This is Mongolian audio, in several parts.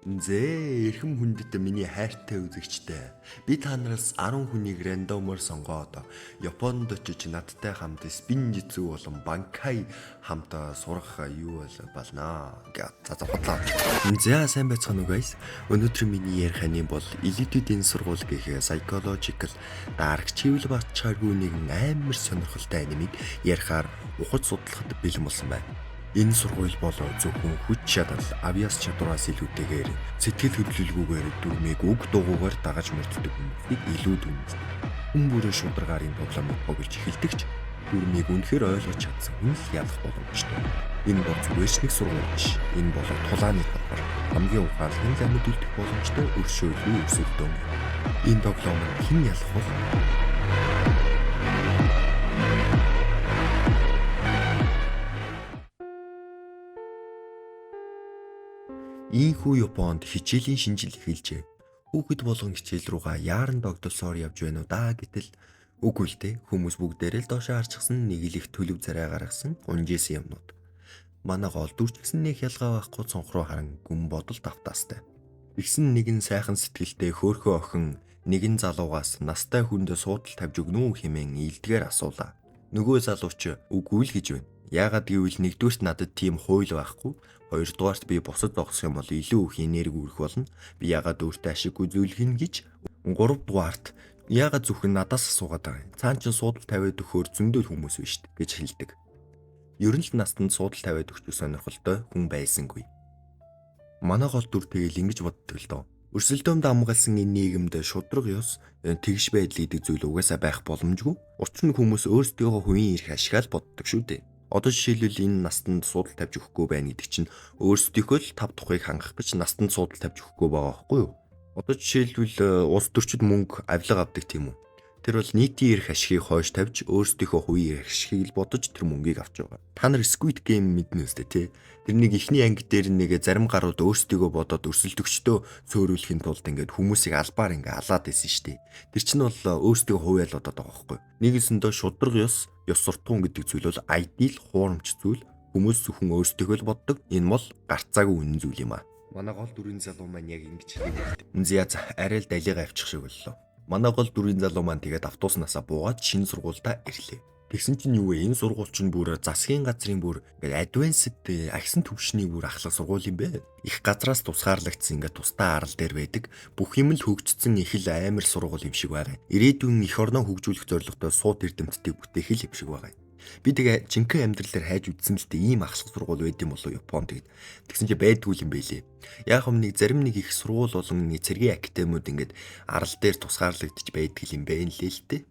Зээ, эрхэм хүндэт миний хайртай үзэгчтэй. Би та нараас 10 хүнийг random оор сонгоод Японд очиж надтай хамт спинжицү болон банкай хамт сурах юу болноо. За за бодлоо. За сайн байцгаана уу guys. Өнөөдөр миний ярих аним бол Элитүүдийн сургууль гэх psychological dark чивэл батчааргүй нэгэн амар сонирхолтой анимыг ярихаар ухаж судлахад бэлэн болсон байна. Энэ сургууль бол зөвхөн хүч чадал, авьяас чадвараас илүүтэйгээр сэтгэл хөдлөлгүйгээр дүрмийг үг дугуйгаар дагаж мөрддөг хүмүүсийг илүү дүнэлдэг. Хүн бүрээ шударгаар энэ тоглоомыг тоглож эхэлдэг ч дүрмийг үнэхээр ойлгож чадсан хүн л ялах боломжтой. Энэ бол зүгээр ч нэг сургууль биш. Энэ бол тулааны талбар. Хамгийн ухаалаг нь л амьд үлдэх боломжтой өршөөлгүй өрсөлдөөн. Энэ тоглоом нь хэн ялах вэ? Ийхүү Японд хичээлийн шинжил эхэлжээ. Хүүхэд болгон хичээл рүүгээ яаран догдолсоор явж байна уу даа гэтэл үгүй л дээ. Хүмүүс бүгдээрээ л доошоо харчихсан, нэг л их төлөв царай гаргасан унжээсэн юмнууд. Манай гол дүр ч гэсэн нэг ялгаа байхгүй цонх руу харан гүн бодол давтаастай. Тэгсэн нэгэн сайхан сэтгэлтэй хөөхөн охин нэгэн залуугаас настай хүнд суудал тавьж өгнө үү хэмээн илдгээр асуулаа. Нөгөө залууч үгүй л гэж байна. Яагаад гэвэл нэгдүгээрт надад тийм хууль байхгүй. Хоёрдугаарт би бусад зогсох юм бол илүү их энерги үрэх болно. Би яагаад өөртөө ашиггүй зүйл хийнэ гэж. Гуравдугаарт яагаад зөвхөн надаас асуугаад байгаа юм. Цаан чин суудал тавиад өгөхөөр зөндөл хүмүүс биш гэж хэлдэг. Ер нь л настанд суудал тавиад өгчих сонирхолтой хүн байсангүй. Манай гол дүр тэгэл ингэж боддог л доо. Өрсөлдөөнд амгалсан энэ нийгэмд шудраг ёс, тэгш байдал гэдэг зүйл угаасаа байх боломжгүй. Учир нь хүмүүс өөрсдийнхөө хувийн эрх ашигаа л боддог шүү дээ. Одоо жишээлбэл энэ настанд суудал тавьж өгөхгүй байна гэдэг чинь өөрсдийнхөө л тав тухыг хангах гэж настанд суудал тавьж өгөхгүй байгаа байхгүй юу? Одоо жишээлбэл улс төрчид мөнгө авилга авдаг тийм үү? Тэр бол нийтийн эрх ашигыг хойш тавьж өөрсдийнхөө хувийн эрх ашигыг л бодож тэр мөнгийг авч байгаа. Та нар Squid Game мэднэ үстэй тий? Тэр нэг эхний анги дээр нэг зарим гарууд өөрсдийгөө бодоод өрсөлдөгчдөө цөөрүүлэхийн тулд ингээд хүмүүсийг албаар ингээд алаад байсан шүү дээ. Тэр чинь бол өөрсдийгөө хувиал бодоод байгаа байхгүй. Нэгэсэндээ шудраг ёс, ёс суртахуун гэдэг зүйл бол ideal хуурамч зүйл. Хүмүүс зөвхөн өөрсдийгөө л боддог. Энэ бол гарцаагүй үнэн зүйл юм аа. Манай гол дүрийн залуу маань яг ингэж хэлдэг. За за арай л далигаа авчих шиг боллоо. Манай гол дүрийн залуу маань тэгээд автобуснасаа буугаад шинэ сургуульдаа ирлээ. Тэгсэн чинь юу вэ? Энэ сургууль чинь бүр засгийн газрын бүр ингээд advanced агсан түвшний бүр ахлах сургууль юм бэ. Их газраас тусгаарлагдсан ингээд тусдаа арал дээр байдаг. Бүх юм л хөгжсөн их л амар сургууль юм шиг байгаа. Ирээдүйн эх орноо хөгжүүлэх зорилготой суут эрдэмтдийг бүтээх л юм шиг байгаа. Би тэгээ жинхэнэ амьдралаар хайж үзсэн л дээ ийм ахлах сургууль байд юм болов уу Японд гэд. Тэгсэн чи байдгүй юм бэлээ. Яг юм нэг зарим нэг их сургууль болон нэг цэргийн академиуд ингээд арал дээр тусгаарлагдчих байдаг юм байна лээ л дээ.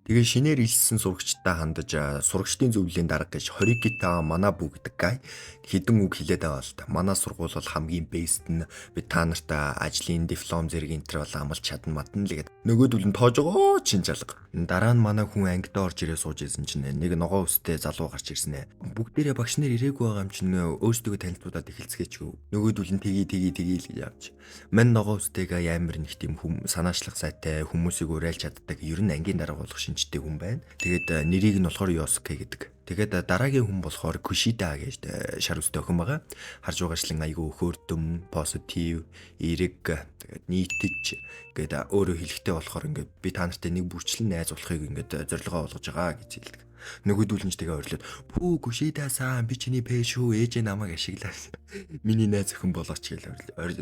Тэгээ шинээр илссэн сурагчтай хандаж сурагчдын зөвлөлийн дарга гэж Хоригита Манабу гэдэг гай хэдэн үг хэлээд байгаа л та. Манай сургууль бол хамгийн best нь, би та нартай ажлын диплом зэрэг энэ төр бол амлж чадна мадна л гэдэг. Нөгөөдөл нь тоож байгаа чин чалга. Дараа нь манай хүн ангидаа орж ирээ сууж исэн чинь нэг ногоо өстэй залуу гарч ирсэн ээ. Бүгдээрээ багш нар ирээгүй байгаа юм чинь өөрсдөө танилцуулаад эхэлцгээч. Нөгөөдөл нь тгий тгий тгий л гэж явж. Мань ногоо өстэйгээ амар нэг тийм хүм санаачлах сайтай хүмүүсийг уриалж чаддаг. Ер нь ангийн дарга болох шинжтэй хүн байна. Тэгээд нэрийг нь болохоор Йоске гэдэг. Тэгээд дараагийн хүн болохоор Кушида гэж шар үстэй охин байгаа. Харж байгаачлан айгүй хөөрдөм, позитив, эерэг, тэгээд нийтж гээд өөрөө хэлэхтэй болохоор ингээд би та нартай нэг бүрчлэн найз болохыг ингээд зорилгоо болгож байгаа гэж хэлдэг. Нөгөөдүүл нь ч тэгээ ойрлоод пүү Кушида сан би чиний пэ шүү, ээжээ намайг ашиглаа. Миний найз охин болооч гэж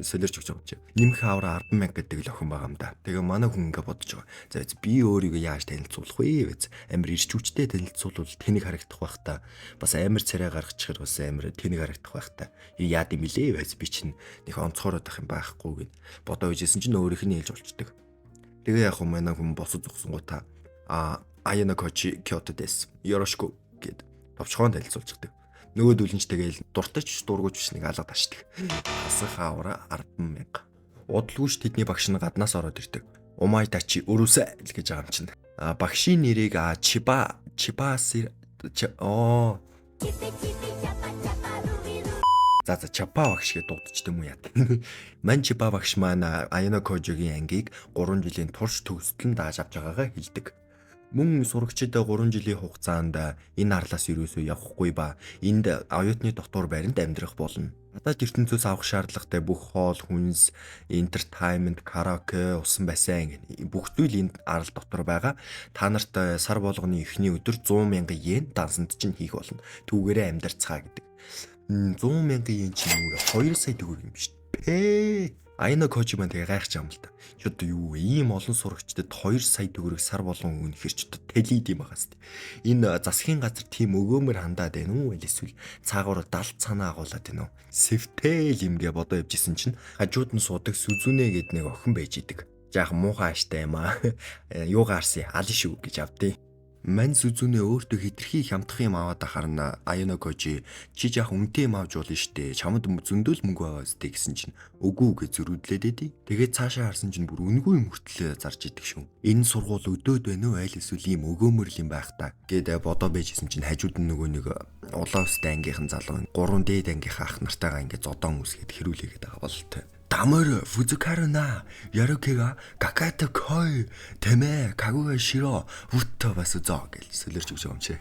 солиорч өгч байгаа юм чи. Нэмэх авраа 10,000 гэдэг л охин байгаа юм да. Тэгээ манай хүн ингээ бодож байгаа. За би өөрийгөө яаж танилцуулах вэ гэж. Амар ирч хүчтэй танилцуулбал тэнэг харагдах байх та. Бас амар царай гаргачихэр бас амар тэнэг харагдах байх та. Яад юм бilé вэ? Би чинь нэг онцгойроод ах юм байхгүй гэд. Бодоо үжсэн чинь өөрийнх нь ээлж болчдөг. Тэгээ яг хүн манай хүн босож зогсонгуудаа а Аяна Кочи Кёто дэс. Ёрошку гэд товчхон танилцуулчихдаг. Нөгөөдөл нь ч тэгэл дуртай ч дургүйч биш нэг алга ташдаг. Хасах авра 10,000. Удалгүйч тэдний багш нь гаднаас ороод ирдэг. Умай тачи өрөөсэй л гэж байгаа юм чинь. А багшийн нэрийг Чиба Чибасир оо За за Чапа багш гэж дуудчихд юм уу яа. Ман Чиба багш маань Аяна Кожогийн ангийг 3 жилийн турш төгсдөл нь дааж авч байгаагаа хэлдэг. Мөн сурагчид 3 жилийн хугацаанд энэ арлаас ерөөсөө явахгүй ба энд оюутны дотор байранд амьдрах болно. Гадаад ертөнцөөс авах шаардлагатай бүх хоол, хүнс, entertainment, караоке, усан бассейн бүх зүйл энэ арал дотор байгаа. Та нарт сар болгоны эхний өдөр 100 мянган йен дансанд чинь хийх болно. Түүгээрээ амьдарцгаа гэдэг. 100 мянган йен чинь юу вэ? 2 сая төгрөг юм шүү дээ. Аяно Кожи маань тэгээ гайхаж байгаа юм л та. Чи одоо юу вэ? Ийм олон сурагчдад 2 сая төгрөг сар болгон өгнө хэр ч одоо тэлид юм байгаас. Энэ засгийн газар тийм өгөөмөр хандаад байна уу? Эсвэл цаагуур далд санаа агуулад байна уу? Сэвтэл юм гэ бодоо явж исэн чинь хажууд нь суудаг Сүзүнэ гэд нэг охин байж идэг. Жаахан муухай ааштай юм аа. Юугаар арсан аль шүү гэж авдیں۔ Мань Сүзүнэ өөртөө хитрхи хямдах юм аваад ахарна. Аяно Кожи чи жаах үнэтэй юм авч болно штэ. Чамд зөндөл мөнгө байгаа үстэй гэсэн чинь үгүй гэж зөрүүдлээд байдیں۔ Тэгээд цаашаа харсан чинь бүр үнэгүй юм хүртэл зарж идэг шүү. Энэ сургууль өдөөд байна уу аль эсвэл ийм өгөөмөрл юм байх та гэд бодоо байжсэн чинь хажууд нь нөгөө нэг улаан өстэй ангийнхан залуу 3 дээд ангийнхаа ах нартайгаа ингээд зодоон үсгээд хэрүүлээгээд байгаа бололтой. 黙ふざけるなやる気がかかってこいてめえ覚悟しろぶっ飛ばすぞгэж солиорч өгч байгаа юм чи.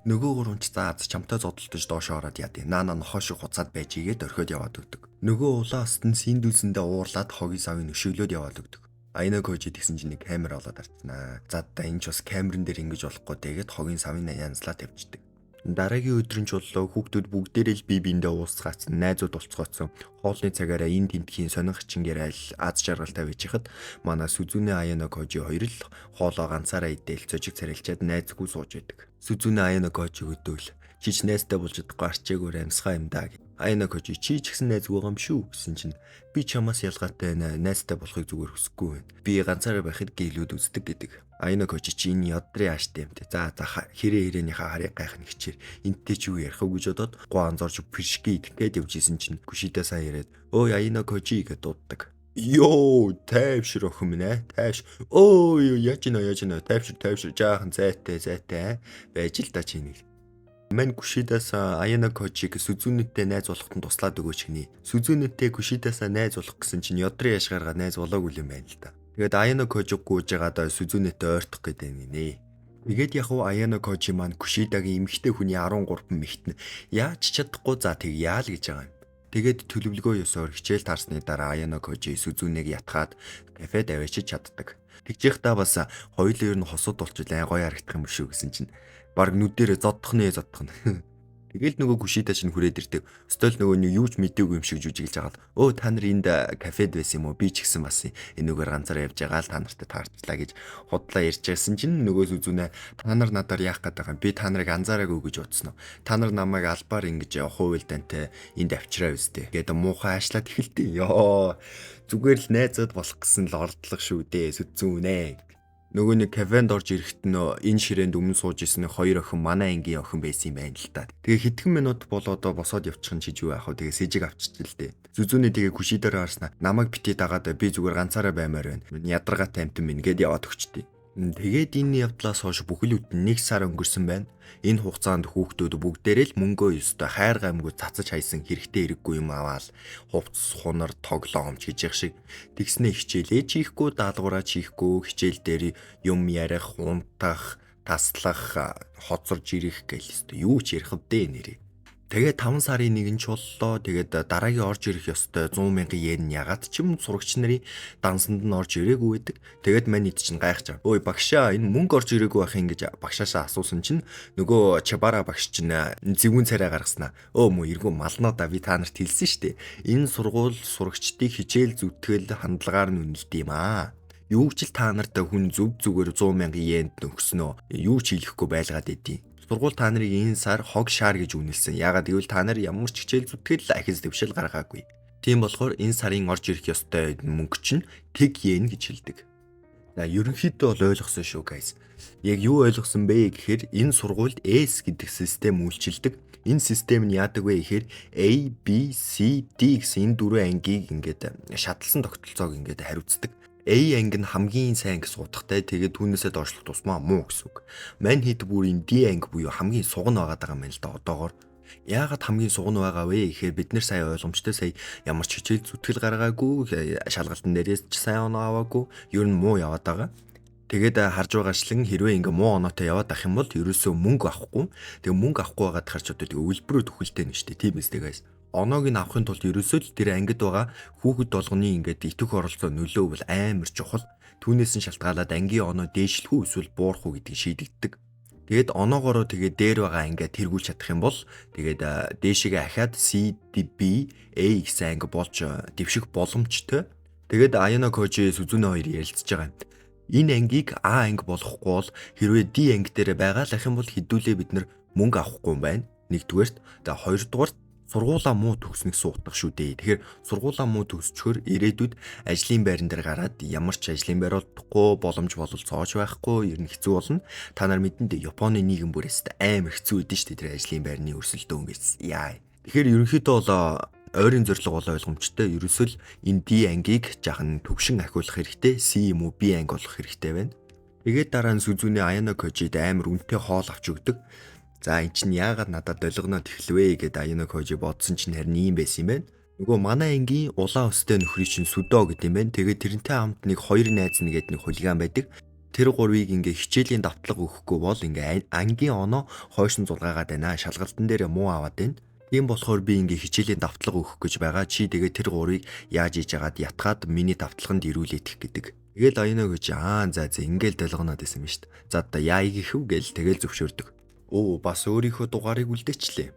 Нөгөө гурван ч заа чамтай зодолдож доошоо ороод яа. Наа наа нохоо шиг хуцаад байж игээд орхиод яваад өгдөг. Нөгөө улаан өст нь синдүүлсэндээ уурлаад хогийн савыг өшөглөөд яваад өгдөг. Аяно Кожи тэгсэн чинь нэг камер олоод арцнаа. За да энэ ч бас камерын дээр ингэж болохгүй тэгээд хогийн савыг янзлаа тавьчихдаг. Дараагийн өдөр нь чуллаа хүүхдүүд бүгдээрээ л бие биендээ уулзгаацсан, найзууд болцгооцсон. Хоолны цагаараа энэ тентхийн сонин хачин яриад аз жаргалтай байж хахад манай Сүзүнэ Аяно Кожи хоёр л хоолоо ганцаараа идэл цожиг царилчаад найзгүй сууж байдаг. Сүзүнэ Аяно Кожи өдөөл чи ч найзтай болж чадахгүй арчээгүүр амьсгаа юм да. Аяно Кожи чи ч гэсэн найзгүй байгаа юм шүү гэсэн чинь би чамаас ялгаатай найзтай болохыг зүгээр хүсэхгүй байна. Би ганцаараа байхад гэлүүд үздэг гэдэг. Аяно Кожи чи энэ ядрын ааштай юм те. За за хэрэг хэрээнийхээ харыг гайхна хичээр энтэй ч юу ярих вэ гэж бодоод гоо анзаарч пиршки идэх гээд явж исэн чинь Кушида сан яриад өө Аяно Кожи гэдээ дууддаг. Йоо, тайвшир охин минь ээ. Тайвш. Өө яаж нэ яаж нэ тайвшир тайвшир жаахан зайтай зайтай байж л да чи нэг. Мань Кушидаас Аяно Кожиг Сүзүнэтэй найз болоход нь туслаад өгөөч гинэ. Сүзүнэтэй Кушидаасаа найз болох гэсэн чинь ядрын яшгаарга найз болоогүй юм байна л да. Тэгээд Аяно Кожиг гүйж байгаад Сүзүнэтэй ойртох гэдэг юм гинэ. Тэгээд яг уу Аяно Кожи маань Кушидагийн эмэгтэй хүний 13 мэгтэн яаж чадахгүй за тэг яа л гэж байгаа юм. Тэгээд төлөвлөгөө ёсоор хичээл таарсны дараа Аяно Кожи Сүзүнэг ятгаад кафед аваачиж чаддаг. Тэгж яхдаа бас хоёулаа ер нь хосууд болчихлаа гоё харагдах юм шүү гэсэн чинь баг нүдэрээ зоддох нэ зоддох нь. Тэгэл нөгөө Кушида чинь хүрээд ирдэг. Өстөл нөгөө нэг юу ч мдээгүй юм шиг жүжиглж хагаад өө та нар энд кафед байсан юм уу? Би ч гэсэн бас энүүгээр ганцаараа явж байгаа л та нартай таарчлаа гэж худлаа ярьж байсан чинь нөгөө Сүзүнэ та нар надаар яах гээд байгаа юм? Би та нарыг анзаараагүй гэж бодсон уу? Та нар намайг албаар ингэж хууйл дантай энд авчираа үстэй. Гээд муухай аашлаад эхэлтий. Йоо зүгээр л найзууд болох гэсэн л ордлого шүү дээ. Сүзүнэ. Нөгөө нэг кафенд орж ирэхэд нөө энэ ширээнд өмнө сууж исэн хоёр охин манай ангийн охин байсан юм байна л та. Тэгээ хэдхэн минут болоод босоод явчих нь чиж юу яах вэ? Тэгээ сэжиг авчиж л дээ. Зүзүүний тэгээ Кушидараа харснаа намайг бити дагаад би зүгээр ганцаараа баймаар байна. Ядаргаатай амтан минь гэд яваад өгчтэй. Тэгээд энэ явдлаас хойш бүхэл бүтэн 1 сар өнгөрсөн байна. Энэ хугацаанд хүүхдүүд бүгдээрээ л мөнгөө ёстой хайр гамгүй цацаж хайсан хэрэгтэй хэрэггүй юм аваал хувцас хунар тоглоомч гэж явах шиг тэгснэ хичээлээ чихгүй даалгавраа чихгүй хичээл дээр юм ярих, унтах, таслах, хоцорж ирэх гэл ёстой юу ч ярих вдэ нэрээ. Тэгээд 5 сарын 1-нд чуллоо. Тэгээд дараагийн орж ирэх ёстой 100 мянган йен нь ягаад ч юм сурагч нарын дансанд нь орж ирээгүй байдаг. Тэгээд мань ид чинь гайхаж байгаа. Ой багшаа энэ мөнгө орж ирээгүй байх юм гэж багшаасаа асуусан чинь нөгөө Чабара багш чинь зэвүүн царай гаргаснаа. Өө мө эргүү малнаа да би та нарт хэлсэн штэ. Энэ сургууль сурагчдыг хичээл зүтгэл хандлагаар нь үнэлдэг юм аа. Юу ч л та нарт хүн зүг зүгээр 100 мянган йенд нөхснөө. Юу ч хийлэхгүй байлгаад идэв. Сургууль та нарыг энэ сар хог шаар гэж үнэлсэн. Яагаад гэвэл та нар ямар ч хичээл зүтгэл ахиц дэвшил гаргаагүй. Тийм болохоор энэ сарын орж ирэх ёстой мөнгө чинь тэг йен гэж хэлдэг. За ерөнхийдөө бол ойлгосон шүү guys. Яг юу ойлгосон бэ гэхээр энэ сургуульд S гэдэг систем үйлчилдэг. Энэ систем нь яадаг вэ гэхээр A, B, C, D гэсэн энэ дөрвөн ангийг ингээд шатлсан тогтолцоог ингээд хариуцдаг. A анги нь хамгийн сайн гэсэн утгатай. Тэгээд түүнээсээ доошлох тусмаа муу гэсэн үг. Мань хэд бүр энэ D анги буюу хамгийн сугн байгаад байгаа юм байна л да одоогор. Яагаад хамгийн сугн байгаа вэ гэхээр бид нэр сая ойлгомжтой сая ямар ч хичээл зүтгэл гаргаагүй, шалгалтын дээрээс ч сайн оноо аваагүй, ер нь муу яваад байгаа. Тэгээд харж байгаачлан хэрвээ ингээ муу оноотой яваад ах юм бол ерөөсөө мөнгө авахгүй. Тэгээ мөнгө авахгүй байгаад харч одоо тэгээ өлбөрөө төхөлтэй нь шүү дээ. Тийм үстэй guys. Оноог нь авахын тулд ерөөсөө л тэр ангид байгаа хүүхэд болгоны ингээд итгэх оролцоо нөлөө бол амар чухал. Түүнээс нь шалтгаалаад ангийн оноо дээшлэх үү эсвэл буурах уу гэдгийг шийдэгддэг. Тэгээд оноогоороо тэгээд дээр байгаа ангиа тэргүүлж чадах юм бол тэгээд дээшээгээ ахаад C, D, B, A гэсэн анги болж дэвших боломжтой. Тэгээд Аяно Кожи Сүзүнэ хоёр ярилцж байгаа юм. Энэ ангийг А анги болохгүй бол хэрвээ D анги дээр байгаа л ах юм бол хэдүүлээ бид нар мөнгө авахгүй юм байна. Нэгдүгээрт. Тэгээ хоёрдугаарт сургуулаа муу төгснө гэсэн утга шүү дээ. Тэгэхээр сургуулаа муу төгсчхөр ирээдүйд ажлын байран дээр гараад ямар ч ажлын байр олдохгүй, боломж бололцооч байхгүй, ер нь хэцүү болно. Та нар мэдэн дээ, Японы нийгэм бүрээс амар хэцүү өгдөн шүү дээ тэр ажлын байрны өрсөлдөөн гэж. Яа. Тэгэхээр ерөнхийдөө бол ойрын зорилго бол ойлгомжтой. Ерөөсөө л энэ D ангийг жахан төвшин ахиулах хэрэгтэй. C юм уу B анги болох хэрэгтэй байна. Тэгээд дараа нь Сүзүнэ Аяно Кожид амар үнэтэй хоол авч өгдөг. За эн чинь яагаад надад долгоноод эхлэвэ гэд Аяно Кожи бодсон чинь харин ийм байсан юм байна. Нөгөө манай ангийн улаан өстэй нөхрий чинь Сүдо гэдэг юм байна. Тэгээд тэрнтэй хамт нэг хоёр найз нэгэд нэг хулиган байдаг. Тэр гурвыг ингээ хичээлийн давтлага өгөхгүй бол ингээ ангийн оноо хойшин зулгаагаад байна. Шалгалтан дээр муу аваад байна. Тийм болохоор би ингээ хичээлийн давтлага өгөх гэж байгаа. Чи тэгээ тэр гурвыг яаж хийж агаад ятгаад миний давтлаганд ирүүлээдэх гэдэг. Тэгэл Аяно гэж аа за за ингээл долгоноод байсан юм шүү дээ. За одоо яа хийх вэ гээл тэгэл зөвшөөрдөг. Өө бас өөрийнхөө дугаарыг үлдээчлээ.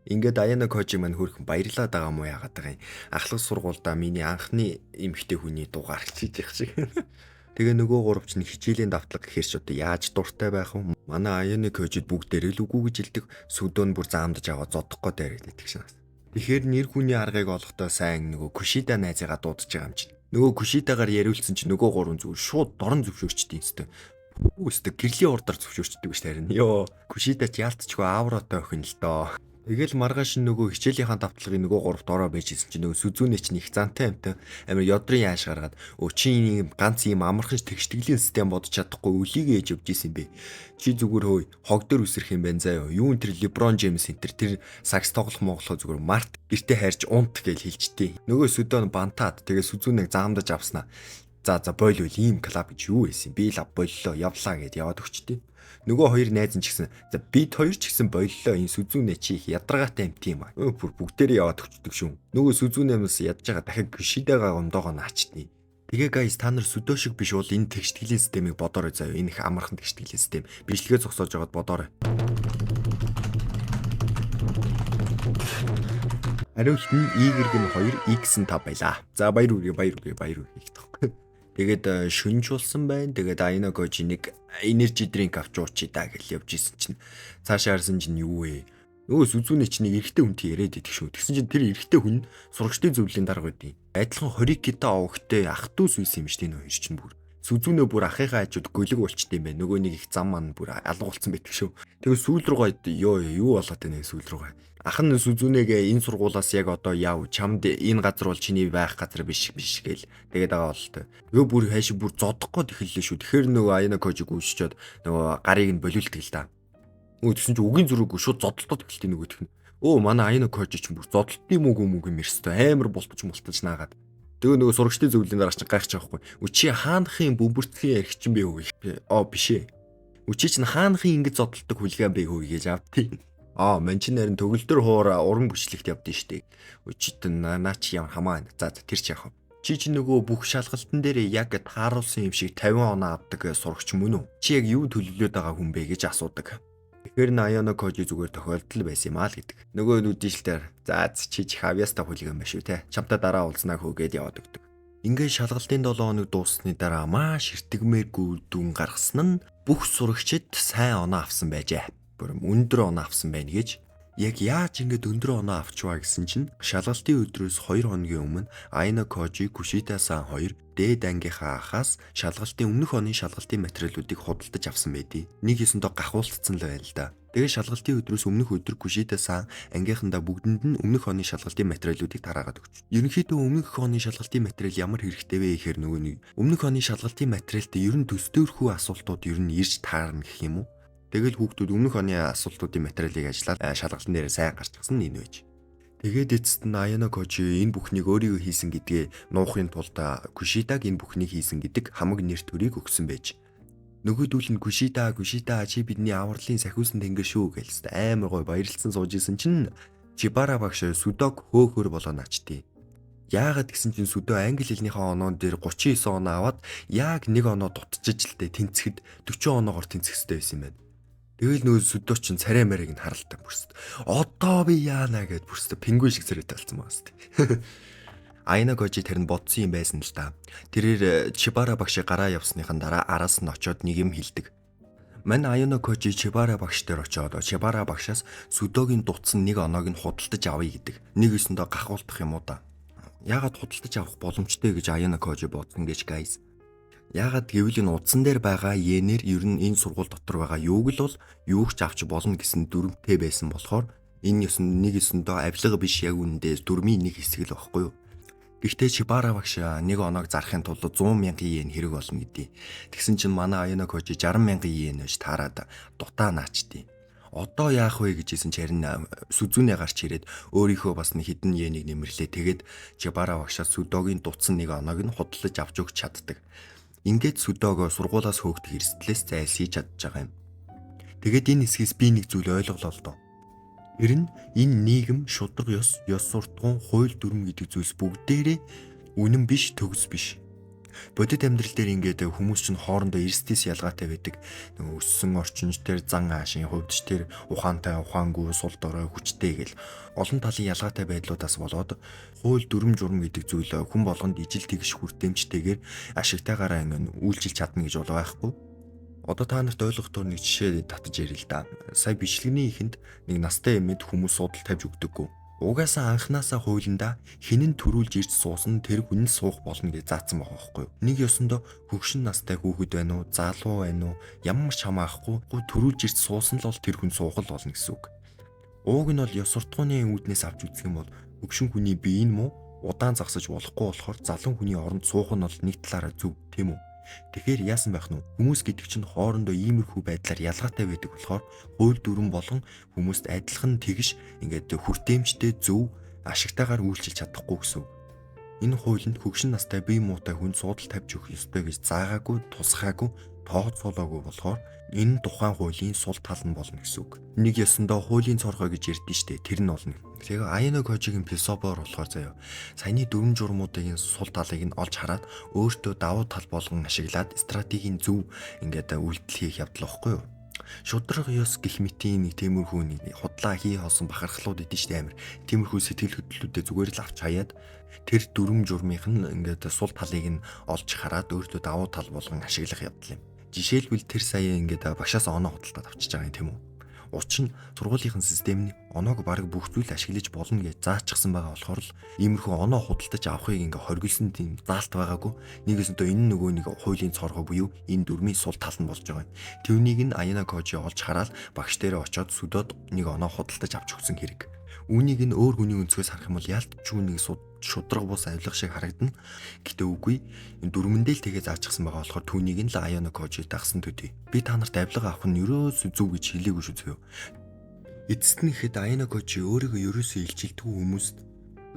Ингээд Аяно Кожи маань хөөрхөн баярлаад байгаа мó яагаад байгаа юм. Ахлах сургуульдаа миний анхны эмэгтэй хүний дугаар чийж явах шиг. Тэгээ нөгөө гурав чинь хичээлийн давтлага гэхэр ч одоо яаж дуртай байх вэ? Манай Аяно Кожид бүгдээрээ л үгүй гэж хэлдэг. Сүдөө нь бүр заамдаж аваад зодох гээд байраад идэх шин. Тэгэхээр нэр хүний аргыг олохдоо сайн нөгөө Кушида найзыгаа дуудаж байгаа юм чинь. Нөгөө Кушидагаар яриулсан чинь нөгөө гурван зүгээр шууд дорн зөвшөөрчдөг юм өстой. Өстө гэрлийн урдаар зөвшөөрчдөг биш тарин. Йоо, Кушида ч яалтчгүй авротой охин л доо. Тэгэл маргааш нөгөө хичээлийнхаа давтлагын нөгөө гуравт ороо байж исэн чинь нөгөө Сүзүүнэ чинь их зантай амтай амар ёдрын яаш гаргаад өө чи ийм ганц ийм амархан тэгштгэлийн систем бодож чадахгүй өлийг ээж явж исэн юм бэ. Чи зүгээр хөөе хог дээр үсрэх юм байна заяа. Юун тэр Леброн Джеймс энэ тэр сакс тоглох моглохоо зүгээр март гэртээ хайрч унт гэж хэлжтээ. Нөгөө Сүдөн бантаад тэгээ Сүзүүнэг заамдаж авснаа. За за бойл бол ийм клуб гэж юу байсан би л боллоо явлаа гэд яваад өгчтэй. Нөгөө хоёр найз нь ч гэсэн за бид хоёр ч гэсэн боллоо энэ Сүзүүнэ чи их ядаргаатай юм тийм аа. Бүр бүгдээрээ яваад өгчдөг шүү. Нөгөө Сүзүүнээс ядж байгаа дахиад Кишидагаа гомдоогоо наачтны. Тэгээ guys та нар сүдөө шиг биш бол энэ тэгштгэлийн системийг бодоорой заяа. Энэ их амархан тэгштгэлийн систем. Бичлэгээ зогсоож байгаад бодоорой. Хариулт нь y нь 2, x нь 5 байлаа. За баяр үргээ баяр үргээ баяр үргээ гэх. Тэгээд шүнж болсон байна. Тэгээд Аяно Кожи нэг energy drink авч уучий да гэж явж исэн чинь цаашаа харсан чинь юу вэ? Нөгөө Сүзүүнэ чинь нэг эрэгтэй хүнтэй яриад идэх шүү. Тэгсэн чинь тэр эрэгтэй хүн сурагчдын зөвлөлийн дарга байдیں۔ Адилхан 20 кита овогтой ах дүүс үйсэн юм шүү дээ энэ хоёр чинь бүр. Сүзүүнэ бүр ахыхаа хажууд гөлөг болчт юм байна. Нөгөө нэг их зам ман бүр алга болцсон байдаг шүү. Тэгээ сүүл рүүгээ ёо юу болоод байна сүүл рүүгээ. Ах нь Сүзүүнэгээ энэ сургуулаас яг одоо яв чамд энэ газар бол чиний байх газар биш биш гээл тэгээд байгаа болтой. Нөгөө бүр хайш бүр зодох гээд эхэллээ шүү. Тэгэхээр нөгөө Аяно Кожиг үүсчээд нөгөө гарыг нь болиулдаг л да. Өө тэгсэн чинь үгийн зөрүүгүй шууд зодолтоод эхэлтий нөгөөх нь. Өө манай Аяно Кожи чинь бүр зодолтын мөг мөг юм ерстэй амар бултаж мултаж наагаад. Тэгээ нөгөө сурагчдын зөвлөлийн дараа чинь гайхаж байгаа байхгүй. Өө чи хаанахын бөмбөрцгийн яригчин бэ хөө? Аа биш ээ. Өө чи чинь хаанахын ингэж зодолтог хүлгээн бэ хөө гэж авдیں۔ Аа мэн чин харин төгөлдөр хуур уран бүчлэгт явдсан штэ. Өө чи наа чи ямар хамаа. За тэр чи яах вэ? Чи чи нөгөө бүх шалгалтан дээр яг тааруулсан юм шиг 50 оноо авдаг сурагч мөн үү? Чи яг юу төлөвлөд байгаа хүн бэ гэж асуудаг. Тэгэхээр Аяно Кожи зүгээр тохиолдол байсан юм аа л гэдэг. Нөгөө нүдэн шилтээр за чи чи хавьяаста хүлгэн байна шүү те. Чамтай дараа уулзнаа хөөгээд яваад өгдөг. Ингээд шалгалтын 7 хоног дууссаны дараа маш эртгмээргүй дүн гаргасан нь бүх сурагчид сайн оноо авсан байжээ. Бүр өндөр оноо авсан байна гэж. Яг яаж ингэж өндөр оноо авчваа гэсэн чинь шалгалтын өдрөөс 2 хоногийн өмнө Аяно Кожи, Кушида-сан хоёр дээд ангийнхаа ахаас шалгалтын өмнөх оны шалгалтын материалуудыг худалдаж авсан байдیں۔ Нэг ёсондоо гахуулцсан л байна л да. Тэгээ шалгалтын өдрөөс өмнөх өдөр Кушида-сан ангийнхандаа бүгдэнд нь өмнөх оны шалгалтын материалуудыг тараагаад өгч. Ерөнхийдөө өмнөх оны шалгалтын материал ямар хэрэгтэй вэ гэхээр нөгөө нэг өмнөх оны шалгалтын материалд ер нь төстөөрхүү асуултууд ер нь ирж таарна гэх юм уу? Тэгэл хүүхдүүд өмнөх оны асуултуудын материалыг ажиллаад шалгалтын дээр сайн гарчихсан нь энэ байж. Тэгээд эцэст нь Аяно Кожи энэ бүхнийг өөрийгөө хийсэн гэдгээ нуухын тулд Кушидаг энэ бүхнийг хийсэн гэдэг хамаг нэр төрийг өгсөн байж. Нөгөөдүүл нь Кушида Кушида чи бидний авралын сахиусан тэнгэр шүү гэлстэй амар гой баярлцсан сууж исэн чинь Чибара багш Сүдог хөөхөр болоо наачдیں۔ Яагаад гэсэн чинь Сүдөө англи хэлнийхээ оноон дээр 39 оноо аваад яг нэг оноо дутчихж л дээ тэнцэхэд 40 оноогоор тэнцэх хэрэгтэй байсан юм байна. Тэгэл нөгөө Сүдөө чинь царай мэрийг нь харалтай бүрст. Одоо би яана гэд бүрст пингвин шиг царайтай болсон байгаа сте. Аяна Гожи тэр нь бодсон юм байсан л да. Тэрээр Чибара багшийг гараа явсныхан дараа араас нь очиод нэг юм хэлдэг. Мань Аяна Кожи Чибара багш дээр очиод Чибара багшаас Сүдөөгийн дутсан нэг оноог нь худалдаж авъя гэдэг. Нэг өсөндөө гахуулдах юм уу да. Яагаад худалдаж авах боломжтой гэж Аяна Кожи бодсон гэж guys. Яагаад гэвэл энэ утсан дээр байгаа йенээр ер нь энэ сургууль дотор байгаа юуг л бол юу ч авч болно гэсэн дүрмтэй байсан болохоор энэ ёсон нэг ёсондоо авилга биш, яг үнэндээ дүрмийн нэг хэсэг л байхгүй юу? Гэхдээ Чибара багш нэг оноог зарахын тулд 100 мянган йен хэрэг болно гэдий. Тэгсэн чинь манай Аяна Кожи 60 мянган йен гэж таарад дутаа наачдیں۔ Одоо яах вэ гэж хэлсэн чи харин Сүзүнэ гарч ирээд өөрийнхөө бас нэг хідэн йенийг нэмэрлээ. Тэгээд Чибара багшаас Сүдогийн дутсан нэг оноог нь худалдаж авч өгч чаддаг. Ингээд Сүдог сургуулаас хөөгдөх эрсдлээс зайлсхийж чадж байгаа юм. Тэгээд энэ хэсгээс би нэг зүйл ойлголоо л доо. Тэр нь энэ нийгэм, шудраг ёс, ёс суртахуун, хууль дүрм гэдэг зүйлс бүгдээрээ үнэн биш, төгс биш. Бодит амьдрал дээр ингээд хүмүүс чинь хоорондоо эрсдээс ялгаатай байдаг. Нөгөө өссөн орчинч тэр зан аашийн хувьд ч тэр ухаантай, ухаангүй, сул дорой, хүчтэй гэл олон талын ялгаатай байдлуудаас болоод хууль дүрм журм гэдэг зүйл хүн болгонд ижил тэгш хүртээмжтэйгээр ашигтайгаараа ингээд үйлчилж чадна гэж бол байхгүй. Одоо та нарт ойлгохтоор нэг жишээ татаж ярил л да. Сая бичлэгний эхэнд нэг настай эмэд хүмүүс суудал тавьж өгдөггүй. Угаасаа анханасаа хуулиндаа хинэн төрүүлж ирж суусан тэр хүн нь суух болно гэж заасан байгаа байхгүй юу. Нэг ёсондоо хөгшин настай хүүхэд байна уу, залуу байна уу, ямар ч хамаахгүй төрүүлж ирж суусан л бол тэр хүн суух л болно гэсэн үг. Ууг нь бол ёс суртахууны үүднээс авч үзэх юм бол хөгшин хүний бие нь муу удаан загсаж болохгүй болохоор залуу хүний оронд суух нь бол нэг талаараа зөв, тийм үү? Тэгэхээр яасан байх нь вэ? Хүмүүс гэдэг чинь хоорондоо иймэрхүү байдлаар ялгаатай байдаг болохоор хууль дүрм болон хүмүүст адилхан тэгш ингээд хүртээмжтэй зөв ашигтайгаар үйлчилж чадахгүй гэсэн үг. Энэ хуулинд хөгшин настай бие муутай хүн суудал тавьж өгөх ёстой гэж заагаагүй, тусгаагүй, тооцоолоогүй болохоор энэ тухайн хуулийн сул тал нь болно гэсэн үг. Нэг ёсондоо хуулийн цорхой гэж ярьдэн штэ, тэр нь болно. Тэгээ Аяна Кожигийн философоор болохоор заяа. Саяны дүрм журмуудын сул талыг нь олж хараад өөртөө давуу тал болгон ашиглаад стратегийн зөв ингээд үйлдэл хийх явдал واخгүй юу? Шудраг ёс гих мэтийн нэг тиймэрхүү нэг худлаа хий холсон бахархлууд идэв штэ амир. Тиймэрхүү сэтгэл хөдлөлүүдээ зүгээр л авч хаяад тэр дүрм журмынх нь ингээд сул талыг нь олж хараад өөртөө давуу тал болгон ашиглах явдал юм. Жишээлбэл тэр сая ингээд багшаас оноо худалдаад авчиж байгаа юм тийм үү? Учир нь сургуулийнхын систем нь оноог бараг бүх зүйл ашиглаж болно гэж заачихсан байгаа болохоор л иймэрхүү оноо худалдаж авахыг ингээ хоригдсон тийм заалт байгаагүй. Нэгэсэнтөө энэ нөгөө нэг хуулийн цорхоо буюу энэ дүрмийн сул тал нь болж байгаа юм. Түүнийг нь Аяна Кожи олж хараад багш дээрээ очиод Сүдод нэг оноо худалдаж авч өгсөн хэрэг. Үүнийг нь өөр хүний өнцгөөс харах юм бол ялтчгүй нэг шудраг бус авилга шиг харагдана. Гэтэ үгүй, энэ дүрмэндээ л тэгээ заачихсан байгаа болохоор түүнийг нь л Аяна Кожи дагсан төдий. Би та нарт авилга авах нь ерөөсөө зөв гэж хэлээгүй шүү зөө. Эцэст нь ихэд Аяна Кожи өөрийгөө ерөөсөө илчилдэггүй хүмүүст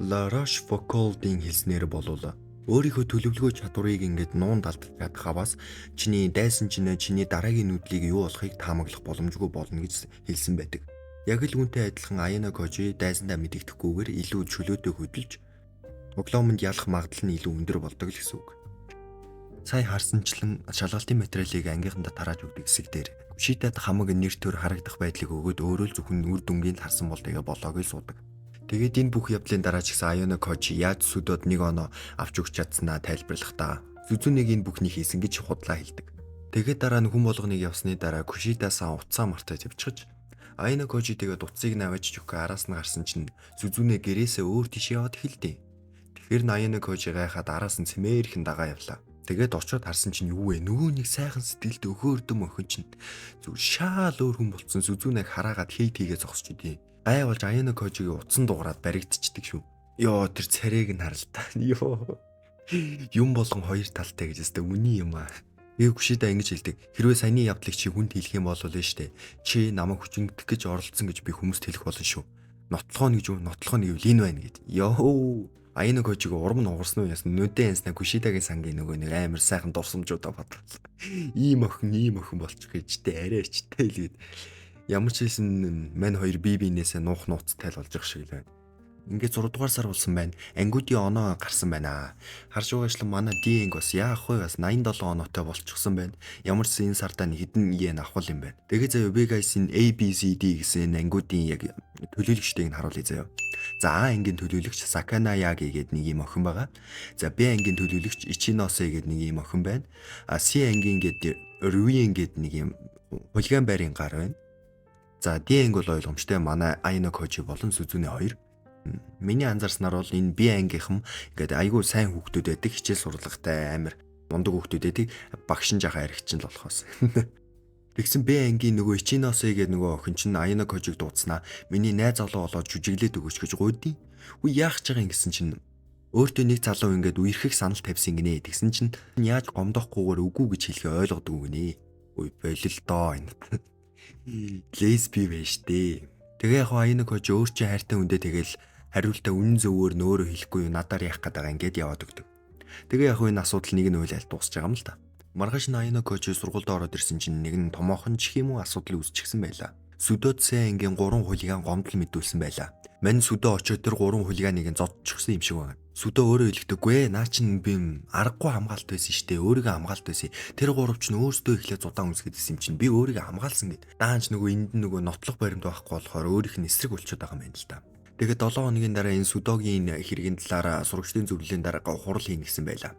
La Rochefoucauld-ийн хэлснээр болвол өөрийнхөө төлөвлөгөө чадварыг ингээд нуун далдаж чадах аваас чиний дайсан чинь чиний дараагийн нүдлийг юу болохыг таамаглах боломжгүй болно гэж хэлсэн байдаг. Яг л үүнтэй адилхан Аяна Кожи дайсандаа мэдэгдэхгүйгээр илүү чөлөөтэй хөдөлж тоглоомонд ялах магадлал нь илүү өндөр болдог л гэсэн үг. Сая харсанчлан шалгалтын материалыг ангийнхандаа тарааж өгдөг хэсэг дээр Кушидад хамаг нэр төр харагдах байдлыг өгөөд өөрөө л зөвхөн үр дүнгийн харсан бол тэгээ болоог л суудаг. Тэгээд энэ бүх явдлын дараа ч гэсэн Аяна Кожи яаж Сүдод нэг оноо авч өгч чадсанаа тайлбарлахдаа Сүзүнийг энэ бүхнийг хийсэн гэж худлаа хэлдэг. Тэгээд дараа нь хүн болгоныг явсны дараа Кушидасаа утсаа мартаж явчихж Аяна Кожи тэгээд утсыг наваач өгөх араас нь гарсан чинь Сүзүнэ гэрээсээ өөр тийш яваад эхэлдэ. Тэгэхээр Аяна Кожи гайхаад араас нь цэмээрхэн дагаа явлаа. Тэгээд очиод харсан чинь юу вэ? Нөгөө нэг сайхан сэтгэлд өхөөрдөм охин чинь зүг шаал өөр хүн болцсон. Сүзүнэг хараагаад хейт хийгээ зогсож идэв. Гай болж Аяна Кожигийн утсан дугаараад баригдчихдаг шүү. Йоо, тэр царайг нь харал та. Йоо. Юм болгон хоёр талтай гэж өстө үний юм аа. Тэгээ Кушида ингэж хэлдэг. Хэрвээ саяны явдлыг чи хүнд хэлэх юм бол л штэ. Чи намайг хүчингдэх гэж оролцсон гэж би хүмүүст хэлэх болно шүү. Нотлохоо гэж юу? Нотлохоо нь гэвэл энэ байна гэд. Йоо. Аяна Кожиг урам нь угарсан уу яасан. Нүдэн янснаа Кушидагийн сангийн нөгөө нэг амар сайхан дурсамжуудаа бодлоо. Ийм охин болчих гэж тэ арай ч тэ л гэд. Ямар ч хэлсэн мань хоёр бие биенээсээ нуух нууц тайл болж байгаа шиг л байна. Ингээд 6 дугаар сар болсон байна. Ангиудын оноо гарсан байна. Харж байгаачлан манай D анги бас яах вэ? Бас 87 оноотой болчихсон байна. Ямар ч энэ сардаа нэг хэдэн yen авах юм байна. Тэгээ заяа би guys энэ A B C D гэсэн энэ ангиудын яг төлөөлөгчдийг нь харуулъя заяа. За, А ангийн төлөөлөгч Сакана Яги гэдэг нэг юм охин байгаа. За, Б ангийн төлөөлөгч Ичиносе гэдэг нэг юм охин байна. А С ангийн гэдэг Руин гэдэг нэг юм хулиган байрын гар байна. За, D анги бол ойлгомжтой, манай Аяно Кожи болон Сүзүнэ хоёр. Миний анзаарснаар бол энэ B ангийнхан ингээд айгүй сайн хүүхдүүд байдаг, хичээл сурлагатай амар мундаг хүүхдүүд байдаг. Багш нь жахаа аригчин л болохоос. Тэгсэн Б ангийн нөгөө Ичиносе гэдэг нөгөө охин чинь Аяно Кожиг дуудснаа миний найз залуу болоод жүжиглээд өгөөч гэж гуйдیں۔ Үгүй, яах гэж байгаа юм гэсэн чинь өөртөө нэг залуу ингээд үерхэх санал тавьсан гинэ. Тэгсэн чинь яаж гомдохгүйгээр үгүй гэж хэлхээ ойлгодгүй гинэ. Үй, болил доо энэ. Лесби байж тээ. Тэгээ яг Аяно Кожи өөр чинь хайртай хүндээ тэгэл хариултаа үнэн зөвөөр нөөрэ хэлэхгүй юу, надаар яах гээд байгаа, ингээд яваад өгдөг. Тэгээ яг энэ асуудал нэг нь үйл айл дуусч байгаа юм л та. Маргааш нь Аяно Кожи сургуульд ороод ирсэн чинь нэг нь томоохон чих юм уу асуудал үүсчихсэн байлаа. Сүдөө Ц ангийн 3 хулиган гомдол мэдүүлсэн байлаа. Мань сүдөө очиод тэр 3 хулиганыг нь зодчихсон юм шиг байна. Сүдөө өөрөө хэлэхдээ наа чин би аргагүй хамгаалт байсан штэ, өөрийгөө хамгаалт байсан. Тэр гурав чинь өөрсдөө эхлээд зудаан үсгээд исэн юм чинь би өөрийгөө хамгаалсан гэд. Даанч нөгөө энд нь нөгөө нотлох баримт байхгүй болохоор өөрийнх нь эсрэг болчиход байгаа юм байна л да. Тэгээд 7 хоногийн дараа энэ Сүдогийн хэргийн талаар сурагчдын зөвлөлийн дарга хурал хийнэ гэсэн байлаа.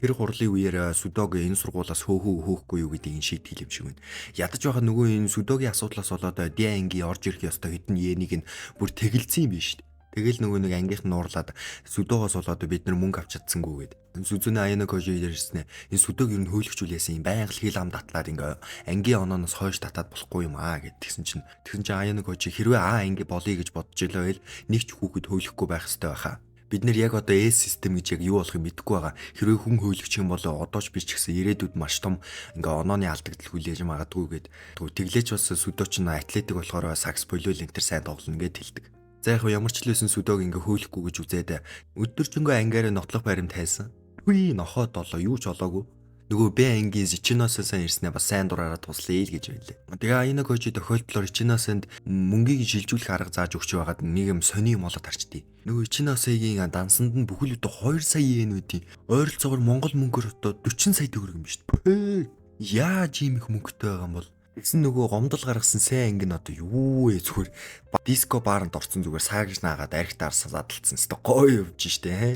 Тэр хурлын үеэр Сүдог энэ сургуулиас хөөхөө хөөхгүй юу гэдгийг шийтгэл юм шиг байна. Ядаж байхад нөгөө энэ Сүдогийн асуудлаас болоод Ди анги орж ирэх ёстой хэдэн йенийг нь бүр тэгэлцсэн юм биш үү? Тэгэл нөгөө нэг ангийнх нь нуурлаад Сүдогоос болоод бид нар мөнгө авч чадсангүй гэд. Сүзүнэ Аяна Кожи ирсэн. Энэ Сүдог ер нь хөөлөгчүүлээсэн юм, байнга хил ам татлаад ингээ ангийн онооноос хойш татаад болохгүй юм аа гэд. Тэгсэн чинь Аяна Кожи хэрвээ А анги болъё гэж бодож илээ байл нэг ч хүүхэд хөөлөхгүй байх хэрэгтэй байхаа. Бид нэр яг одоо S систем гэж яг юу болохыг мэдэхгүй байгаа. Хэрвээ хүн хөөлөгч юм бол одоо ч би ч гэсэн ирээдүйд маш том ингээ онооны алдагдал хүлээж магадгүй гэд. Тэглээч бас Сүдо ч атлетик болохоор сакс болиол энэ төр сайн тоглоно гэд хэлдэг. За, яг ямар ч л байсан Сүдог ингээ хөөлөхгүй гэж үзээд өдөржингөө ангиараа нотлох баримт хайсан. Хүй, нохоо долоо юу ч олоогүй. Нөгөө Б ангийн Ичиносоо сайн ирснээ бас сайн дураараа туслая л гэж байлээ. Тэгээ Аяна Кожи тохиолдлоор Ичиносонд мөнгийг шилжүүлэх арга зааж өгч байгаад нэг юм сони юм болоод харчдээ. Нөгөө Ичиносогийн дансанд нь бүхэл бүтэн 2 сая йен үүдий. Ойролцоогоор Монгол мөнгөөр одоо 40 сая төгрөг юм биш үү? Яаж ийм их мөнгөтэй байгаа юм бол? Тэгсэн нөгөө гомдол гаргасан сайн анги нь одоо юу вэ, зүгээр диско бааранд орсон, зүгээр саагж наагаад архитаар задлалцсан хэвээр гоё явж штэ хэ.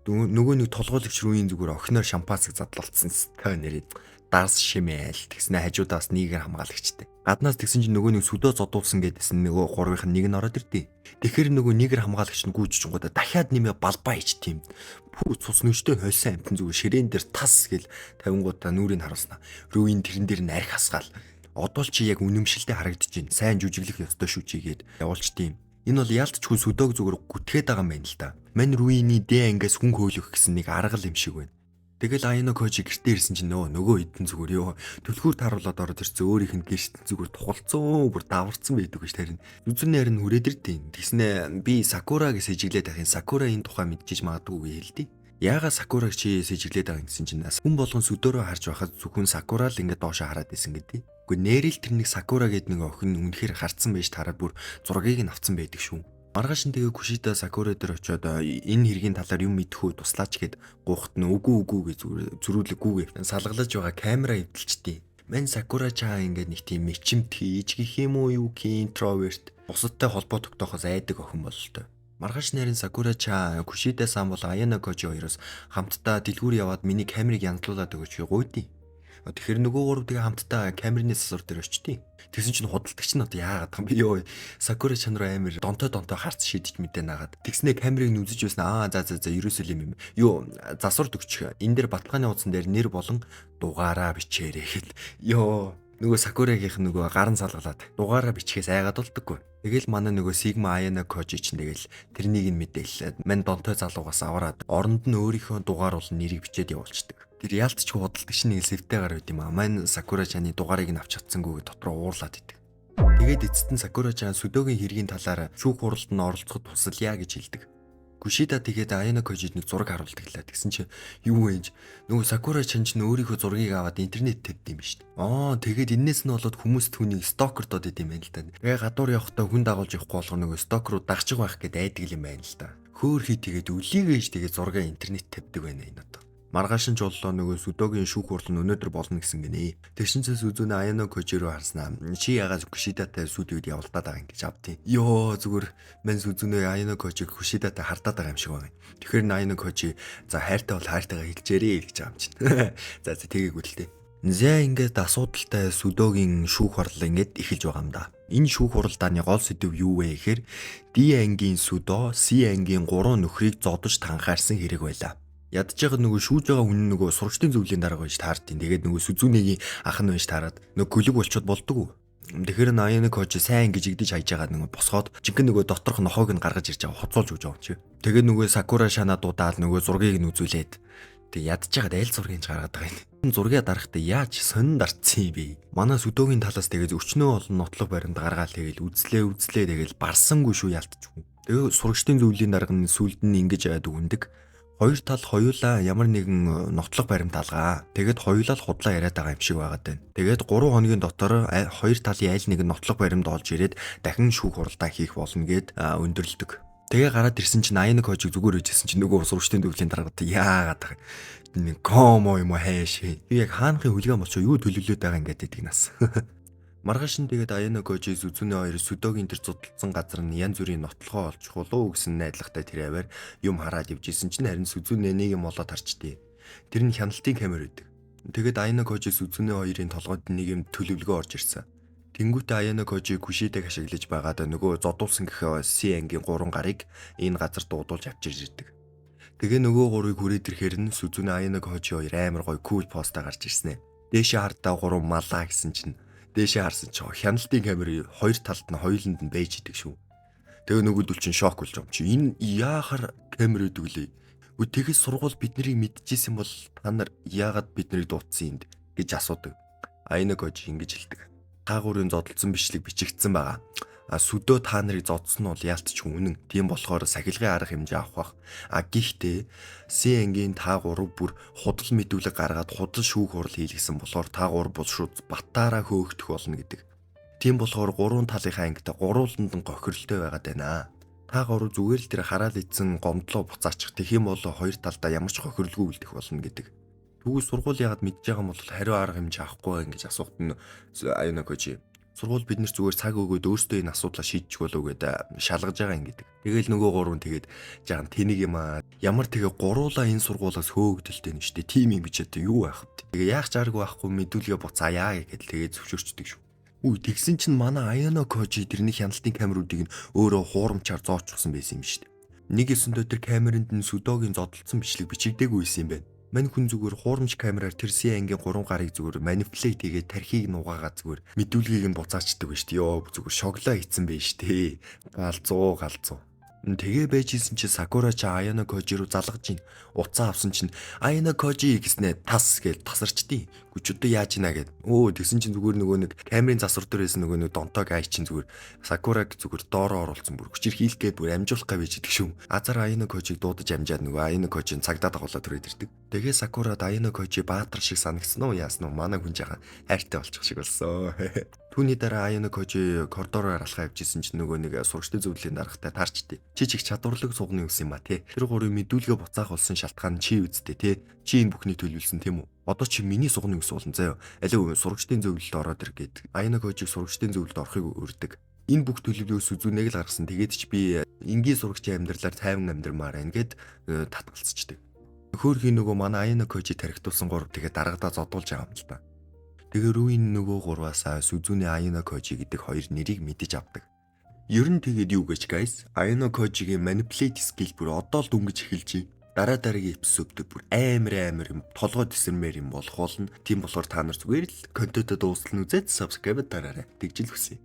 Нөгөө нэг толгойлогч рүүийн зүгээр охиноор шампанскиг задлалцсан хэвээр нэрээ дарс шимээл тэгснэ хажуудаас нийгэр хамгаалагчтай. Гаднаас тэгсэн чинь нөгөө нэг сүдөө зодуулсан гэдсэн нөгөө гурвынх нь нэг нь ороод ирдээ. Тэгэхээр нөгөө нийгэр хамгаалагч нь гүйж чингуудаа дахиад нэмээ балбаа ич тийм. Пүү, цус нүштэй хольсон амтан зүгээр ширээн дээр тас гэл тавингуудаа нүрийг харуулснаа. Рүүийн тэрэн дээр нь арх хасгаал. Одоо л чи яг үнэмшилтэй харагдаж байна. Сайн жүжиглэх ёстой шүү чи гээд явуулчдیں۔ Энэ бол яалтчгүй сүдөг зүгээр гүтгээд байгаа юм байна л да. Мань Руины Д ангиас хүн хөөлөх гэсэн нэг арга юм шиг байна. Тэгэл Аяно Кожи гэртээ ирсэн чинь нөгөө хэдэн зүгээр ёо түлхүүр тааруулаад ороод ирсэн, өөрийнх нь гэрт зүгээр тухалцсан, бүр даварцсан байдаг гэж тарина. Үзүрний харин хүрээд ирдیں۔ Тэгснэ би Сакура гэж сэжиглээд байхын Сакура энэ тухай мэдчихэж магадгүй гэж хэлдیں۔ Яагаад Сакураг чи сэжиглээд байгаа гэсэн чинь хүн болгон сүдөөрөө харж байхад зөвхөн Сакура л ингээд доошо хараад исэн гэдэг. Гэхдээ нэрэл тэр нэг Сакура гэдэг нэг охин үнэхээр харцсан байж тараад бүр зургийг нь авцсан байдаг шүү. Маргааш нь тэгээ Кушида Сакура дээр очиод энэ хэргийн талаар юм мэдэх үү, туслаач гэд гуйхт нь үгүй үгүй гэж зөрүүлэггүй салгалаж байгаа камера эвдэлчдээ. Мань Сакура чаа ингээд нэг тийм мэчимт хийж гэх юм уу, юу гэх, интроверт, бусадтай холбоо тогтоохоос айдаг охин бололтой. Маргааш нэрэн Сакура чаа Кушида сан бол Аяна Кожи хоёроос хамтдаа дэлгүүр яваад миний камерыг янзлуулад өгөөч гэж гуйдیں۔ Тэгэхээр нөгөө гурав тэгээ хамтдаа камерны засвар дээр очтیں۔ Тэгсэн чинь худалдагч нь одоо яагаад юм бэ? Йоо, Сакура чан руу амар донтой донтой харц шидэж мэдээ нагаад. Тэгснээ камерыг нь үзэж байсан. Аа, за за за, ерөөсөө юм юм. Юу, засвар төгчих. Энэ дээр баталгааны хуудсан дээр нэр болон дугаараа бичээрэй гэд. Йоо, нөгөө Сакурагийнх нөгөө гарын салгалаад дугаараа бичгээс айгаад болдоггүй. Тэгэл манай нөгөө Сигма Аяна Кожи чинь тэгэл тэрнийг нь мэдээллээд мань донтой залуугаас аваад оронд нь өөрийнхөө дугаар болон нэрийг бичээд явуулчихдаг. Тэр яалтчгүй худалдагч нэг сэвтэй гар байд юм аа. Мань Сакура чаны дугаарыг нь авч чадсангүй дотор уурлаад идэг. Тэгээд эцэст нь Сакура чан сүдөөгийн хэргийн талаар шүүх хуралд нь оролцоход тусалъя гэж хэлдэг. Кушида тэгээд Аяно Кожид нэг зураг харуулдаг лээ. Тэгсэн чи юу вэ? Нөгөө Сакура чан ч өөрийнхөө зургийг аваад интернет тавьд юм шүү дээ. Аа, тэгээд энээс нь болоод хүмүүс түүнийг stalker доод идэм байх л да. Тэгээ гадуур явахдаа хүн дагуулж явахгүй болохоор нөгөө stalker ууд дагчих байх гээд айдаг юм байна л да. Хөөр хий, тэгээд үлийгээж тэгээд зургаа интернет тавьдаг байна энэ одоо. Маргааш нь жоллоо, нөгөө Сүдогийн шүүх хурал нь өнөөдөр болно гэсэн гинэ. Тэгшин чинь Сүзүнэ Аяно Кожи руу харснаа. Чи ягаад Кушидатай сүд үед явалдаад байгаа юм гэж авдیں۔ Йоо, зүгээр мань Сүзүнэ Аяно Кожи Кушидатай хардаад байгаа юм шиг байна. Тэгэхээр Аяно Кожи за хайртай бол хайртайгаа хэлжээрээ гэж байгаа юм чинь. За, тэгээгүй л дээ. За, ингээд асуудалтай Сүдогийн шүүх хурал ингээд эхэлж байгаа юм да. Энэ шүүх хуралдааны гол сэдэв юу вэ гэхээр D ангийн Сүдо, C ангийн гурван нөхрийг зодож танхаарсан хэрэг байлаа. Ядж байгаа нөгөө шүүж байгаа хүн нөгөө сурагчдын зөвлөлийн дарга байж таард. Тэгээд нөгөө Сүзүнегийн ах нь байж таарад нөгөө гүлэг болчод болдгоо. Тэгэхээр Аяны Кожи сайн ингэж игдэж хайж байгаа нөгөө босгоод жинхэнэ нөгөө доторх нохоог нь гаргаж ирж байгаа, хоцоолж өгч байгаа юм чи. Тэгээд нөгөө Сакура шана дуудаад нөгөө зургийг нь үзүүлээд тэг ядж байгаад аль зургийг ч гаргаад байгаа юм. Зургийг дарахтаа яаж сонин дарцсан юм бэ? Манай Сүдөөгийн талаас тэгээд өчнөө олон нотлох баримт гаргаал, тэгэл үзлээ үзлээ, тэгэл барсангүй шүү ялтчихгүй. Тэгээ сурагчдын зөвлөлийн дарга нь сүлд нь ингэж дүгнэдэг. Хоёр тал хоёулаа ямар нэгэн нотлох баримт алгаа. Тэгээд хоёулаа л худлаа яриад байгаа юм шиг байгаад байна. Тэгээд 3 хоногийн дотор хоёр талын аль нэг нь нотлох баримт олж ирээд дахин шүүх хуралдаа хийх болно гэд өндөрлөдөг. Тэгээ гараад ирсэн чинь Аяны Кожиг зүгээр үйжсэн чинь нөгөө сурагчдын зөвлөлийн дарга яагаад байгаа нэг комо юм уу хайш. Би яг хаанхын хүлгээн болчоо юу төлөвлөд байгаа ингээд байдаг нас. Маргааш нь тэгээд Аяна Кожи, Сүзүнэ хоёр Сүдогийн тэр зудалдсан газар нь янз бүрийн нотлохоо олчих болов уу гэсэн найдлагатай тэр аваар юм хараад явж исэн чинь харин Сүзүнэ нэг юм болоод харчдээ. Тэр нь хяналтын камер байдаг. Тэгээд Аяна Кожи, Сүзүнэ хоёрын толгойд нэг юм төлөвлөгөө орж ирсэн. Тэнгүүтээ Аяна Кожи Күшидэг ашиглаж байгаад нөгөө зодуулсан гэхээ Си ангийн гурван гарыг энэ газар дуудуулж авчирж ирдэг. Тэгээ нөгөө гурвыг хүрээд ирэхээр нь Сүзүнэ, Аяна Кожи хоёр амар гоё cool pose той гарч ирсэн ээ. Дээшээ хардаа гурван малаа гэсэн чинь дээшээ харсан чинь хяналтын камер хоёр талд нь хоёуланд нь байж идэг шүү. Тэгээ нөгөөдөл чинь шок болж байгаа юм чи. Энэ яахар камер өгдөг лээ. Үгүй, тэгэхээс сургууль бид нарыг мэдчихсэн бол та нар яагаад бид нарыг дуудсан энд гэж асуудаг. Аяна Кожи ингэж хэлдэг. Та гурвын зодолдсон бичлэг бичигдсэн байгаа. А сүдөө та нарыг зодсон нь бол яалтч үнэн. Тийм болохоор сахилгын арга хэмжээ авах бах. А гэхдээ Си ангийн та гурав бүр худал мэдүүлэг гаргаад худал шүүх хурал хийлгэсэн болохоор та гурав бол шууд батаараа хөөгдөх болно гэдэг. Тийм болохоор гурван талынхаа ангитай гурвууланд нь гохиролтой байгаад байна. Та гурав зүгээр л тэр хараал идсэн гомдлоо буцаачих. Тэгэх юм бол хоёр талдаа ямар ч хохирлгүй үлдэх болно гэдэг. Тэгвэл сургууль яагаад мэдж байгаа юм бол хариу арга хэмжээ авахгүй байх гэж асуухт нь Аяна Кожи сургууль бид нар зүгээр цаг өгөөд өөрсдөө энэ асуудлаа шийдчих болов гэдэг шалгаж байгаа юм гэдэг. Тэгэл нөгөө гурван тэгээд жаахан тэнэг юм аа. Ямар тэгээ гуруулаа энэ сургуулиас хөөгдөлтэй нь шүү дээ. Тим юм гэж одоо юу байх вэ? Тэгээ яах чаргагүй байхгүй, мэдүүлгээ буцаая гэдэл тэгээд зөвшөөрчдөг шүү. Үгүй, тэгсэн чинь манай Аяно Кожи тэрний хяналтын камеруудыг нь өөрөө хуурамчаар зоочихсон байсан юм шүү дээ. Нэг ёсондоо тэр камерэнд нь Сүдогийн зодолдсон бичлэг бичигдээгүй байсан юм байна. Мань хүн зүгээр хуурамч камераар тэр Си ангийн гурван гарыг зүгээр manipulate хийгээд тархийг нугаагаа зүгээр мэдүүлгийг нь буцаачдаг байж шүү. Йоо, зүгээр шоглоо хийцэн байж тээ. Галзуу галзуу. Тэгээ байж исэн чи Сакура чи Аяна Кожи руу залгаж ийн. Уцаа авсан чинь Аяна Кожи гэснээ тас гэж тасарчдیں۔ Гүч одоо яаж ийна гэд. Өө, тэгсэн чинь зүгээр нөгөө нэг камерын засвар дээр байсан нөгөө нэг донтог ай чинь зүгээр Сакураг зүгээр доороо оруулсан, бүр хүчээр хийлэх гээд бүр амжуулах гэж байж идэг шүү. Азар Аяна Кожиг дуудаж амжаад нөгөө Аяна Кожийн цагдаа дагуулаад түрээд ирдэг. Тэгээ Сакурад Аяна Кожи баатар шиг санагдсан уу яасан уу, манай хүн жаахан хайртай болчих шиг болсон. Түүний дараа Аяна Кожи коридороор алхаа явж исэн чинь нөгөө нэг сурагчдын зөвлөлийн даргатай таарчдээ. Чи чих чадварлаг сугны үс юм а те. Тэр гурвын мэдүүлгээ буцаах болсон шалтгаан чи үсттэй те. Чи энэ бүхнийг төлөвлөсөн тийм үү? Одоо чи миний сугны үс болно заяа. Алив сурагчдын зөвлөлд ороод ир гээд Аяна Кожиг сурагчдын зөвлөлд орохыг урьдаг. Энэ бүх төлөвлөгөө Сүзүнэг л гаргасан. Тэгээд ч би энгийн сурагчийн амьдралаар тайван амьдрмаар байна гэд татгалцчихдаг. Хөөрхийн нөгөө манай Аяна Кожи тархитуулсан гурав тэгээд даргадаа зодуулж байгаа юм л та. Тэгээ Руин нөгөө гурваасаа Сүзүнэ, Аяна Кожи гэдэг хоёр нэрийг мэдэж авдаг. Ер нь тэгээд юу гэж guys, Аяна Кожигийн manipulate skill бүр одоо л дүнгиж эхэлж байна. Дараа дараагийн episode дээр бүр амар амар юм толгой тесэрмээр юм болох болно. Тийм болохоор та нар зүгээр л контентод дуустал нь үзээд subscribe дараарай. Тэгжил хүсье.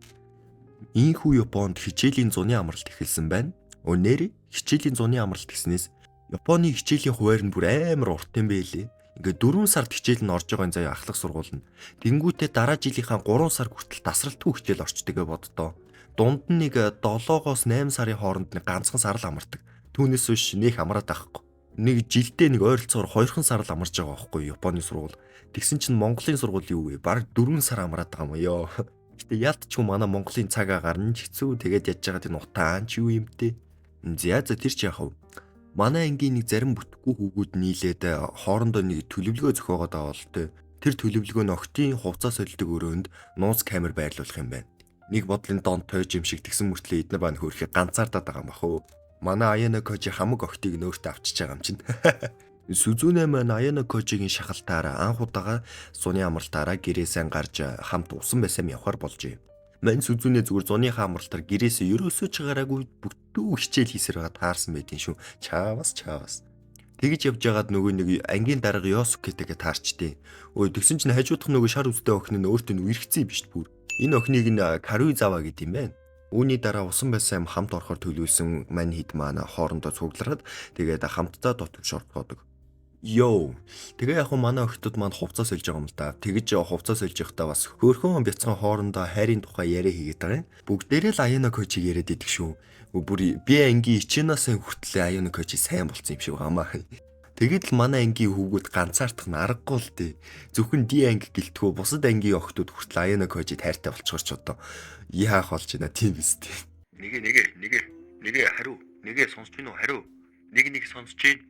Ийхүү Японд хичээлийн зуны амралт эхэлсэн байна. Өнөр хичээлийн зуны амралт гэснээс Японы хичээлийн хуваар нь бүр амар урт юм байлээ. Ингээд 4 сард хичээл нь орж байгаа юм заяа, ахлах сургууль нь. Тэнгүүтээ дараа жилийнхаа 3 сар хүртэл тасралтгүй хичээл орчдөг гэж боддоо. Дунд нь нэг 7-оос 8 сарын хооронд нэг ганцхан сар л амардаг. Түүнээс хойш нэх амраад байхгүй. Нэг жилдээ нэг ойролцоогоор 2 сар л амарч байгаа байхгүй Японы сургууль. Тэгсэн чинь Монголын сургууль юу вэ? Бараг 4 сар амраад байгаа юм ёо. Гэтэ яалтчгүй манай Монголын цаг агаар нь ч хэцүү. Тэгээд ядж байгаа энэ утаан ч юу юмтэй. За за тэр чи яах вэ? Манай ангийн нэг зарим бүтэхгүй хүүгүүд нийлээд хоорондоо нэг төлөвлөгөө зохиогоод байгаа бол тээ. Тэр төлөвлөгөө нь охидын хувцас солидог өрөөнд нууц камер байрлуулах юм байна. Нэг бодлын дон тойж юм шиг тэгсэн мөртлөө эднэр баа нөхөрхийг ганцаардаад байгаа юм бах уу. Манай Аяна Кожи хамаг охидыг нөөртөө авчиж байгаа юм чинь. Сүзүнэ маань Аяна Кожигийн шахалтаараа анх удаага зуны амралтаараа гэрээсээ гарч хамт усан байсан явахар болжээ. Мань Сүзүнэ зүгээр зуныхаа амралтаар гэрээсээ ерөөсөө ч гараагүй бүтүү хичээл хийсээр байгаа таарсан байдин шүү. Чаавас чаавас. Тэгж явж байгаад нөгөө нэг ангийн дарга Йосукэтэйгээ таарчдээ. Өө тэгсэн чинь хажуудах нөгөө шар үстэй охин нь өөртөө нь үерхсэн юм биш бүр. Энэ охиныг нь Каруизава гэдэг юм байна. Үүний дараа усан байсан юм хамт орохоор төлөвлөсөн мань хэд маань хоорондоо цуглараад тэгээд хамтдаа дотгош орцгоодог. Йоо. Тэгээ яг хөө манай охтууд маань хувцас сольж байгаа юм л да. Тэгэж хувцас сольж явахдаа бас хөөрхөн бяцхан хоорондоо хайрын тухай яриа хийгээд байгаа юм. Бүгдээрээ л Аяна Кожиг яриад идэх шүү. Бүр би ангийн ичэнаас хүртлээ Аяна Кожи сайн болцсон юм шиг байгаамаа. Тэгэд л манай ангийн хүүгүүд ганцаардах нь аргагүй л дээ. Зөвхөн ди анги гэлтгүү бусад ангийн охтууд хүртэл Аяна Кожид хайртай болчихор ч одоо яах болж байна тийм биз дээ. Нэгэ нэгэ нэгэ нэгэ хариу нэгэ сонсч гин үү хариу нэг нэг сонсч гин.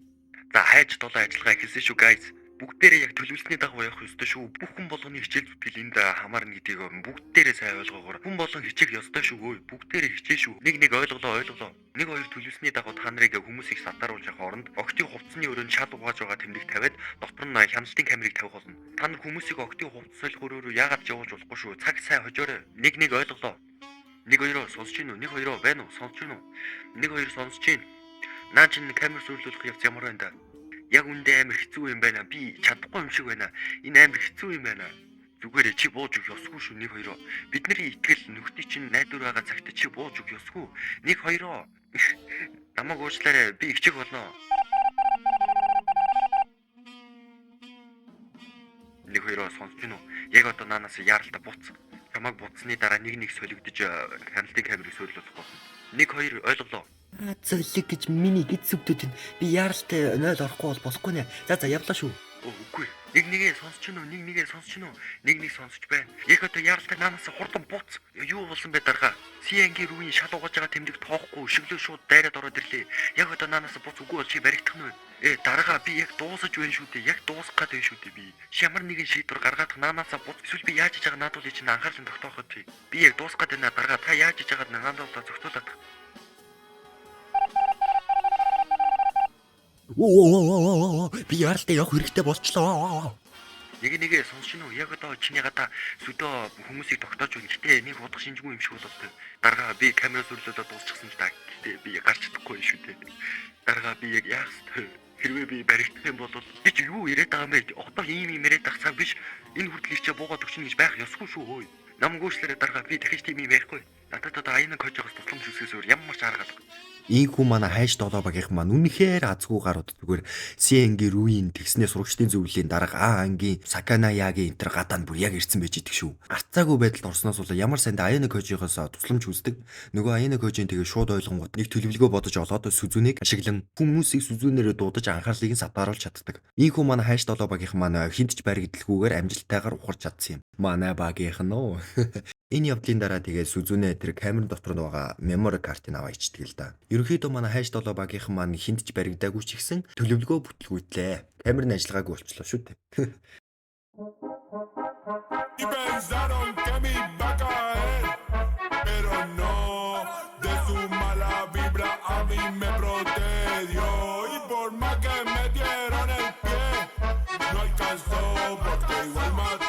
За хайж долоо ажиллагаа эхэлсэн шүү guys. Бүгдээрээ яг төлөвлөсний дагуу явах ёстой шүү. Бүх хүн болгоны хичээл зүтгэл энд хамаарна гэдгийг бүгдээрээ сайн ойлгоогоор. Хүн болгон хичээх ёстой шүү өө. Бүгдээрээ хичээн шүү. Нэг нэг ойлголоо ойлголоо. Нэг хоёр төлөвлөсний дагуу та нарыг хүмүүсийг сатааруулж явах оронд октын хувцсны өрөөнд шал угааж байгаа тэмдэг тавиад дотор нь хяналтын камерыг тавих болно. Та нар хүмүүсийг октын хувцас солих өрөө рүү яагаад явуулж болохгүй шүү. Цаг сайн хожоорой. Нэг нэг ойлголоо. Нэг хоёроо сонсч гин үү? Нэг хоёроо байна уу? Сонсч гин үү? Нэг хоёр сонсч гин. Наа чин камер суйрлуулах явц ямар байна да? Яг үндэ амар хэцүү юм байна. Би чадахгүй юм шиг байна. Энэ амар хэцүү юм байна. Зүгээр чи бууж өгөх ёсгүй шүү нэг хоёроо. Бидний итгэл нөхдий чинь найдвар байгаа цагт чи бууж өгөх ёсгүй. Нэг хоёроо. Намайг уучлаарай. Би ихчих болно. Нэг хоёроо сонсч гинүү. Яг одоо наанаас яаралтай буц. Чамайг буцсны дараа нэг нэг солигдож хяналтын камерыг суйрлуулах болно. Нэг хоёр ойлголоо. Зөлөг гэж миний гэд сүгдүүд нь би яаралтай 0 орохгүй бол болохгүй нэ. За за явлаа шүү. Үгүй. Нэг нэгээ сонсч гинүү, нэг нэгээ сонсч гинүү, нэг нэг сонсч байна. Яг одоо яаралтай наанаас хурдан буц. Юу болсон бэ дарга? Си ангийн рүүийн шал угааж байгаа тэмдэг тоохгүй өшөглөө шууд дайраад ороод ирлээ. Яг одоо наанаас буц үгүй бол чи баригдах нь вэ? Дарга би яг дуусаж байна шүү дээ. Яг дуусах гээд байна шүү дээ би. Ямар нэгэн шийдвэр гаргаадах наанаасаа буц. Эсвэл би яаж иж байгаа наадуулыг чинь анхаарлын тогтооход тий. Би яг дуусах гээд байна дарга. Та яаж иж байгаад наадуулаа зохицуулаад. Би яаралтай явах хэрэгтэй болчлоо. Нэг нэгээ сонсч гинүү. Яг одоо чиний гадаа сүдөө хүмүүсийг тогтоож байна. Гэтэ нэг удах шинжгүй юм шиг болоод. Дарга би камера сүрлөлөө дуусчихсан л та. Гэтэ би гарч чадахгүй шүү дээ. Дарга би яг яах ёстой. Хэрвээ би баригдах юм бол би чи юу яриад байгаа юм бэ? Одоо ийм юм яриад байх цаг биш. Энэ хүртэл ирчээ буугаад өгчнө гэж байх ёсгүй шүү хөөе. Намгүй уучлаарай дарга би дахиж тийм юм ярихгүй. Надад одоо Аяна Кожигоос тусламж хүсгээс өөр ямар ч арга алга. Ийхүү манай хайж долоо багийнхан маань үнэхээр азгүй гарууд зүгээр Си ангийн Руин тэгснээ сурагчдын зөвлөлийн дарга А ангийн Саканаягийн энэ төр гадаа нь бүр яг ирсэн байж идэх шүү. Гарцаагүй байдалд орсноос бол ямар сайнд Аяна Кожигоос тусламж хүсдэг. Нөгөө Аяна Кожийн тэгээ шууд ойлгонгууд нэг төлөвлөгөө бодож олоод Сүзүнийг ашиглан хүмүүсийг Сүзүнээрээ дуудаж анхаарлыг нь сатааруулж чаддаг. Ийхүү манай хайж долоо багийнхан маань хинт ч баригдалгүйгээр амжилттайгаар ухарч чадсан юм. Манай багийнхан уу. Энэ явдлын дараа тэгээ Сүзүнэ тэр камерын дотор байгаа memory картыг аваа ичдэг л да. Ерөнхийдөө манай хайж долоо багийнхан маань хинт ч баригдаагүй ч ихсэн төлөвлөгөө бүтлгүүтлээ. Камер нь ажиллагаагүй болчлоо шүү дээ. Y pensaron que me iba a caer, pero no, de su mala vibra a mí me protegió. Y por más que metieron el pie, no alcanzó porque igual maté.